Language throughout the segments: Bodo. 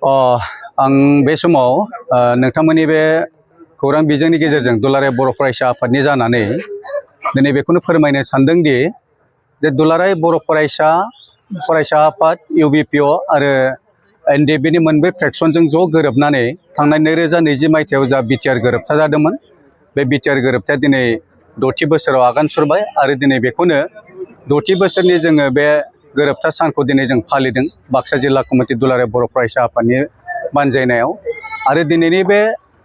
आं बे समाव नोंथांमोननि बे खौरां बिजोंनि गेजेरजों दुलाराय बर' फरायसा आफादनि जानानै दिनै बेखौनो फोरमायनो सानदों दि जे दुलाराय बर' फरायसा आफाद UBPO आरो NDP नि मोनब्रै फ्रेक्सनजों ज' गोरोबनानै थांनाय 2020 मायथाइयाव जा बिटिआर गोरोबथा जादोंमोन। बे बिटिआर गोरोबथाया दिनै 6थि बोसोराव आगान सुरबाय आरो दिनै बेखौनो 6थि बोसोरनि जोङो बे गोरोबथा सानखौ दिनै जों फालिदों बाक्सा जिल्ला कमिटि दुलाराय बर' फरायसा आफादनि बानजायनायाव। आरो दिनैनि बे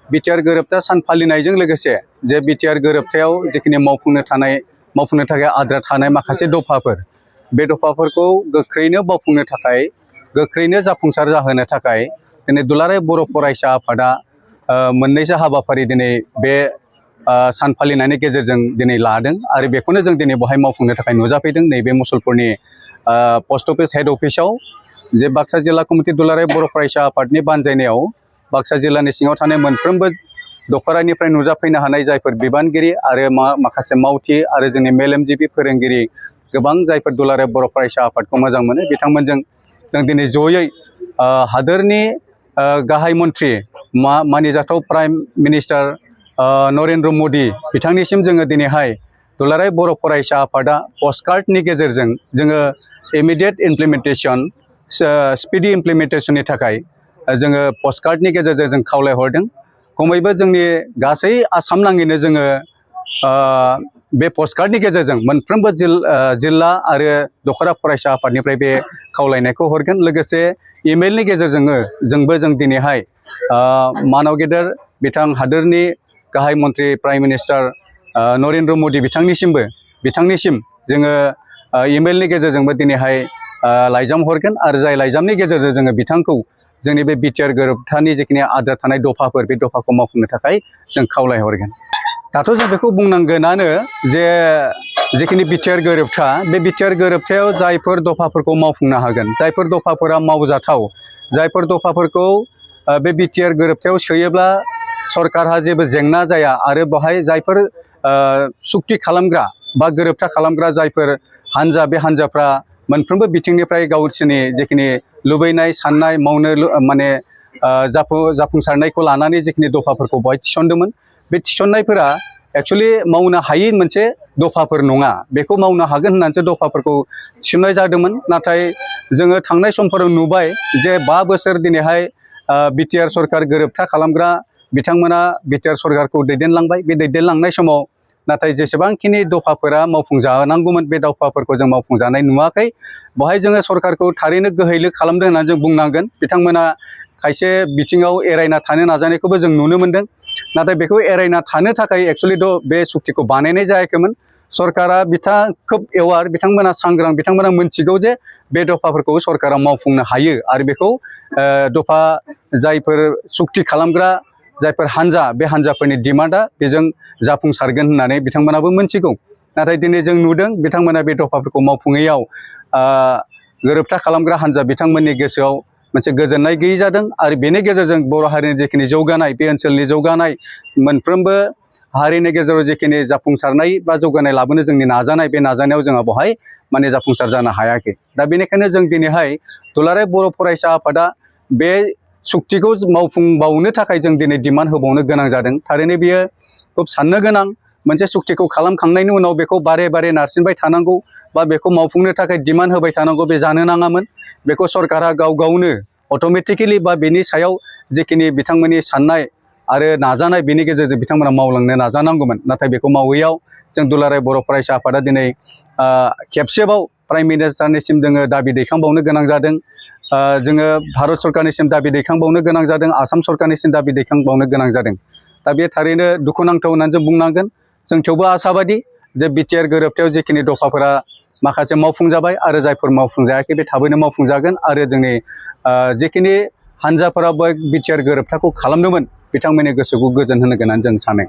बिटिआर गोरोबथा सान फालिनायजों लोगोसे जे बिटिआर गोरोबथायाव जिखिनि मावफुंनो थाखाय आद्रा थानाय माखासे दफाफोर, बे दफाफोरखौ गोख्रैनो मावफुंनो थाखाय, गोख्रैनो जाफुंसार जाहोनो थाखाय दिनै दुलाराय बर' फरायसा आफादा मोननैसो हाबाफारि दिनै बे सान फालिनायनि गेजेरजों दिनै लादों आरो बेखौनो जों दिनै बहाय मावफुंनो थाखाय नुजाफैदों नैबे मुसलपुरनि पस्ट अफिस हेड अफिसाव। जे बाक्सा जिल्ला कमिटि दुलाराय बर' फरायसा आफादनि बानजायनायाव बाक्सा जिल्लानि सिङाव थानाय मोनफ्रोमबो दखरानिफ्राय नुजाफैनो हानाय जायफोर बिबानगिरि आरो माखासे मावथि आरो जोंनि मेलेमजिबि फोरोंगिरि गोबां जायफोर दुलाराय बर' फरायसा आफादखौ मोजां मोनो बिथांमोनजों जों दिनै जयै हादोरनि गाहाय मन्त्रि मानिजाथाव प्राइम मिनिस्टार नरेन्द्र मदि बिथांनिसिम जोङो दिनैहाय दुलाराय बर' फरायसा आफादा पस्टकार्डनि गेजेरजों जोङो इमिडिएट इमप्लिमेन्टेसन, स्पिडि इमप्लिमेन्टेसननि थाखाय जोङो पस्टकार्डनि गेजेरजों जों खावलायहरदों। खमैबो जोंनि गासै आसाम नाङैनो जोङो बे पस्टकार्डनि गेजेरजों मोनफ्रोमबो जिल्ला आरो दखरा फरायसा आफादनिफ्राय बे खावलायनायखौ हरगोन। लोगोसे इमेलनि गेजेरजोंनो जों दिनैहाय मानव गेदेर बिथां हादोरनि गाहाय मन्त्रि प्राइम मिनिस्टार नरेन्द्र मदि बिथांनिसिम जोङो इमेलनि गेजेरजोंबो दिनैहाय लाइजाम हरगोन आरो जाय लाइजामनि गेजेरजों जोङो बिथांखौ जोंनि बे बिटिआर गोरोबथानि जिखिनि आद्रा थानाय दफाफोर, बे दफाखौ मावफुंनो थाखाय जों खावलायहरगोन। दाथ' जों बेखौ बुंनांगोनानो जे जिखिनि बिटिआर गोरोबथा, बे बिटिआर गोरोबथायाव जायफोर दफाफोरखौ मावफुंनो हागोन, जायफोर दफाफोरा मावजाथाव, जायफोर दफाफोरखौ बे बिटिआर गोरोबथायाव सोयोब्ला सरकारहा जेबो जेंना जाया आरो बेवहाय जायफोर सुक्ति खालामग्रा बा गोरोबथा खालामग्रा जायफोर हान्जा, बे हान्जाफ्रा मोनफ्रोमबो बिथिंनिफ्राय गावसोरनि जिखिनि लुबैनाय साननाय मावनो जाफुंसारनायखौ लानानै जिखिनि दफाफोरखौ बेवहाय थिसनदोंमोन, बे थिसननायफोरा एक्चुअलि मावनो हायै मोनसे दफाफोर नङा। बेखौ मावनो हागोन होननानैसो दफाफोरखौ थिसननाय जादोंमोन। नाथाय जोङो थांनाय समफोराव नुबाय जे 5 बोसोर दिनैहाय बिटिआर सरकार गोरोबथा खालामग्रा बिथांमोना बिटिआर सरकारखौ दैदेनलांबाय। बे दैदेनलांनाय समाव नाथाय जेसेबांखिनि दफाफोरा मावफुंजानांगौमोन बे दफाफोरखौ जों मावफुंजानाय नुवाखै। बेवहाय जोङो सरकारखौ थारैनो गोहैलो खालामदों होननानै जों बुंनांगोन। बिथांमोना खायसे बिथिङाव एरायना थानो नाजानायखौबो जों नुनो मोन्दों। नाथाय बेखौ एरायना थानो थाखाय एक्चुअलि बे सुक्तिखौ बानायनाय जायाखैमोन। सरकारा खोब एवार, बिथांमोना सांग्रां, बिथांमोना मोनथिगौ जे बे दफाफोरखौ सरकारा मावफुंनो हायो आरो बेखौ दफा जायफोर सुक्ति खालामग्रा जायफोर हान्जा, बे हान्जाफोरनि डिमान्डआ बेजों जाफुंसारगोन होननानै बिथांमोनाबो मोनथिगौ। नाथाय दिनै जों नुदों बिथांमोना बे दफाफोरखौ मावफुङैयाव गोरोबथा खालामग्रा हान्जा बिथांमोननि गोसोआव मोनसे गोजोननाय गैयै जादों आरो बेनि गेजेरजों बर' हारिनि जिखिनि जौगानाय, बे ओनसोलनि जौगानाय, मोनफ्रोमबो हारिनि गेजेराव जिखिनि जाफुंसारनाय बा जौगानाय लाबोनो जोंनि नाजानाय, बे नाजानायाव जोंहा बेवहाय माने जाफुंसार जानो हायाखै। दा बेनिखायनो जों दिनैहाय दुलाराय बर' फरायसा आफादा बे सुक्तिखौ मावफुंबावनो थाखाय जों दिनै डिमान्ड होबावनो गोनां जादों। थारैनो बियो खुब साननो गोनां। मोनसे सुक्तिखौ खालामखांनायनि उनाव बेखौ बारे बारे नारसिनबाय थानांगौ बा बेखौ मावफुंनो थाखाय डिमान्ड होबाय थानांगौ, बे जानो नाङामोन। बेखौ सरकारा गावनो अट'मेटिकेलि बा बेनि सायाव जिखिनि बिथांमोननि साननाय आरो नाजानाय, बेनि गेजेरजों बिथांमोना मावलांनो नाजानांगौमोन। नाथाय बेखौ मावैयाव जों दुलाराय बर' फरायसा आफादा दिनै खेबसेबाव प्राइम मिनिस्टारनिसिम जोङो दाबि दैखांबावनो गोनां जादों। जोङो भारत सरकारनिसिम दाबि दैखांबावनो गोनां जादों, आसाम सरकारनिसिम दाबि दैखांबावनो गोनां जादों। दा बे थारैनो दुखुनांथाव होननानै जों बुंनांगोन। जों थेवबो आसाबादि जे बिटिआर गोरोबथायाव जिखिनि दफाफोरा माखासे मावफुंजाबाय आरो जायफोर मावफुंजायाखै बे थाबैनो मावफुंजागोन आरो जोंनि जिखिनि हान्जाफोरा बिटिआर गोरोबथाखौ खालामदोंमोन बिथांमोननि गोसोखौ गोजोन होनो होननानै जों सानो।